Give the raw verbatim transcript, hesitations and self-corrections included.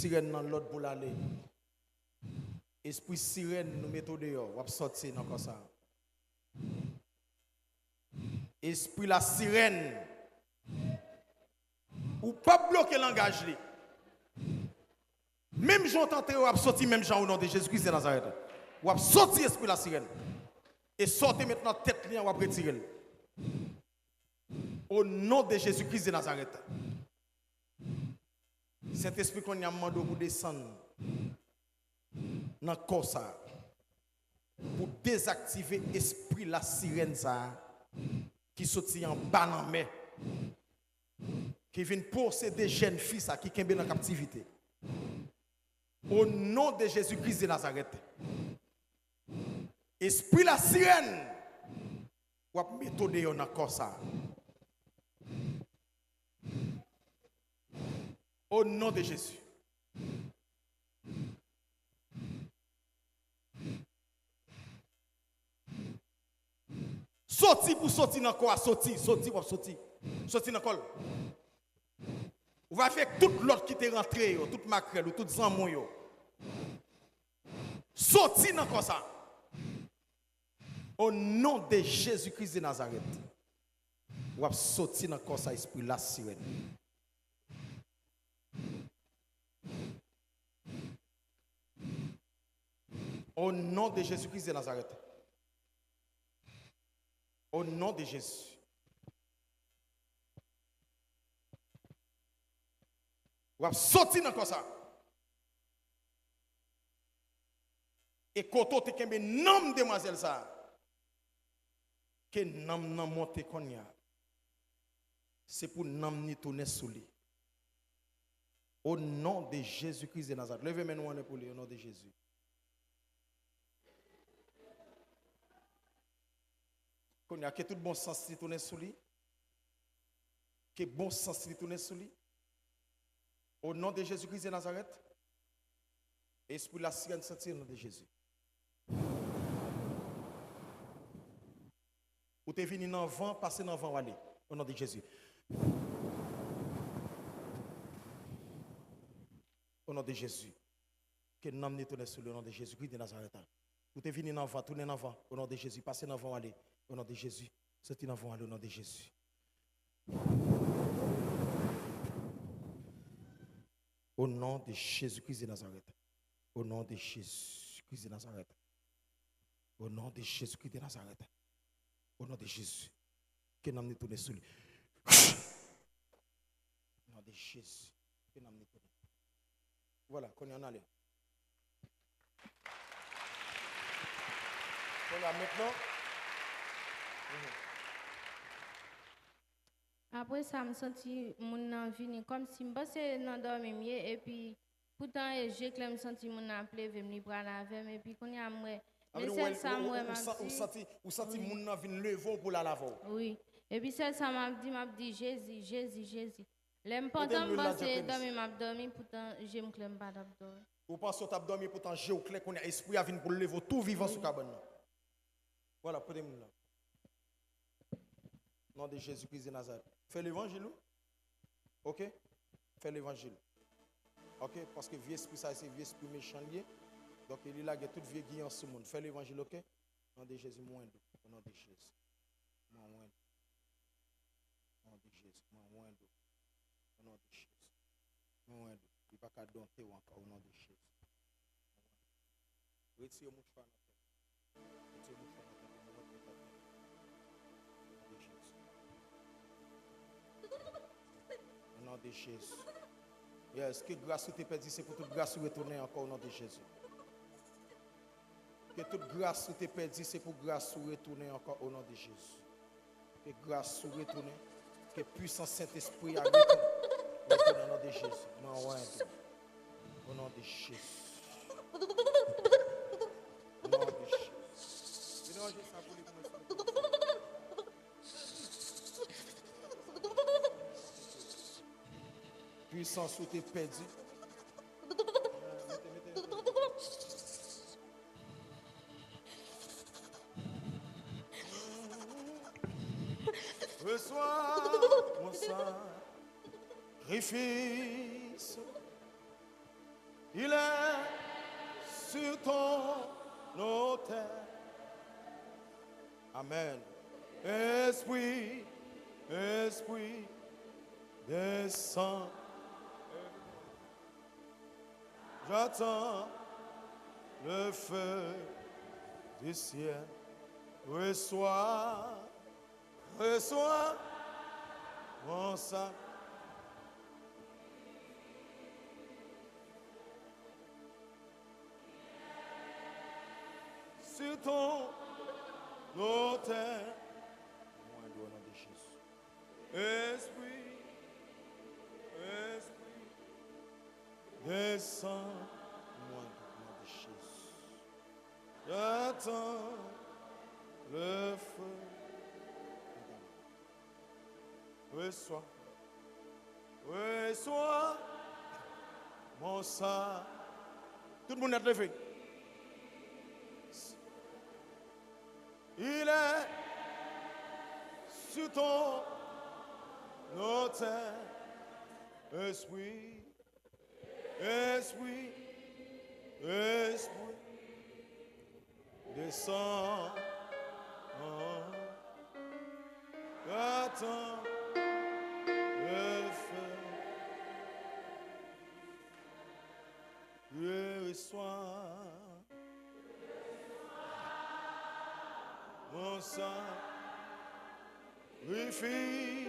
sirèn nan lòd pou l ale. Espri sirèn, nou mete w deyò, w ap sòti nan kò sa. Espri lasirèn, ou p ap bloke langaj li. Menm jan w t antre, w ap sòti menm jan, o non de Jezi Kris de Nazarèt. W ap sòti, espri lasirèn. E sa w te met nan tèt li an, w ap retire l. O non de Jezi Kris de Nazarèt. Sentespri, kounye a, m mande w pou desann nan kò sa a, pou dezaktive espri lasirèn sa a ki soti anba lanmè, ki vin posede jèn fi sa ki kenbe nan kaptivite. O non de Jezi Kris de Nazarèt, espri lasirèn, w ap mete w deyò nan kò sa a. O non de Jezi. Soti pou soti nan kò a, soti, soti, w ap soti. Soti nan kò l. Ou va fè tout lòt ki te rantre yo, tout makrèl ou, tout zanmi w yo. Soti nan kò sa. O non de Jezi Kris de Nazarèt. W ap soti nan kò sa, espri lasirèn. O non de Jezi Kris de Nazarèt. O non de Jezi. W ap soti nan kò sa. E kote w te kenbe nanm demwazèl sa a, ke nanm nan monte kounye a. Se pou nanm ni tounen sou li. O non de Jezi Kris de Nazarèt. Leve men nou anlè pou li, o non de Jezi. Kounye a, ke tout bon sans li tounen sou li. Ke bon sans li tounen sou li. O non de Jezi Kris de Nazarèt. Espri lasirèn, sòti o non de Jezi. Ou te vini nan van, pase nan van w ale. O non de Jezi. O non de Jezi. Ke nanm ni tounen sou li, o non de Jezi Kris de Nazarèt. Ou te vini nan van, tounen nan van. O non de Jezi, pase nan van w ale. O non de Jezi. Sòti nan van w ale, o non de Jezi. O non de Jezi Kris de Nazarèt. O non de Jezi Kris de Nazarèt. O non de Jezi Kris de Nazarèt. O non de Jezi. Ke nanm ni tounen sou li. O non de Jezi. Ke nanm ni tounen. Vwala, kounye a ann ale. Kounye a mentnan. Mhm. Apre sa, m santi moun nan vini, kòmsi m panse nan dòmi m ye, epi poutan e je klè m santi moun nan ap leve m, li pral avè m, epi kounye a m wè, men sèl sa m wè, m ap di, ou santi, ou santi moun nan vin leve w pou l al avè w. Wi. Epi sèl sa m ap di, m ap di, Jezi, Jezi, Jezi. Lè m pantan, m panse dòmi m ap dòmi, poutan je m klè, m pa t ap dòmi. Ou panse w t ap dòmi, poutan je w klè, kounye a espri a vin pou l leve w tou vivan sou kabann nan. Vwala, pote moun nan. Non de Jezi Kris de Nazarèt. Fè levanjil ou. Oke? Fè levanjil. Oke? Paske vye espri sa, se vye espri mechan li ye. Donk, li lage tout vye giyan sou moun. Fè levanjil, oke? Non de Jezi, mwen dou. O non de Jezi. Mwen dou. O non de Jezi. Mwen dou. O non de Jezi. Mwen dou. Li pa ka donte w ankò, o non de Jezi. Retire mouchwa nan tèt. Retire mouchwa nan tèt. O non de Jezi. O non de Jezi. Yes, ke gras ou te pèdi, se pou tout gras ou retounen ankò, o non de Jezi. Ke tout gras ou te pèdi, se pou gras ou retounen ankò, o non de Jezi. Ke gras ou retounen. Ke pwisans Sentespri a retounen. Retounen o non de Jezi. Mwen wè tou. O non de Jezi. O non de Jezi. Vin ranje sa pou li pou mwen, silvouplè. Pwisans ou te pèdi. Resevwa mon sakrifis. Il est sur ton autel. Amen. Esprit, Esprit, descend. J'attends le feu du ciel. Reçois, reçois mon sang. Sur ton autel. Mwen dwe nan de Jezi. Espri, Espri, desann. Mwen dwe nan de Jezi. J'attends le feu. Reçois. Reçois mon sang. Tout moun nèt leve. Il est sur ton autel. Espri, Espri, Espri, desann. J'attends le feu. Reçois mon sang. Purifie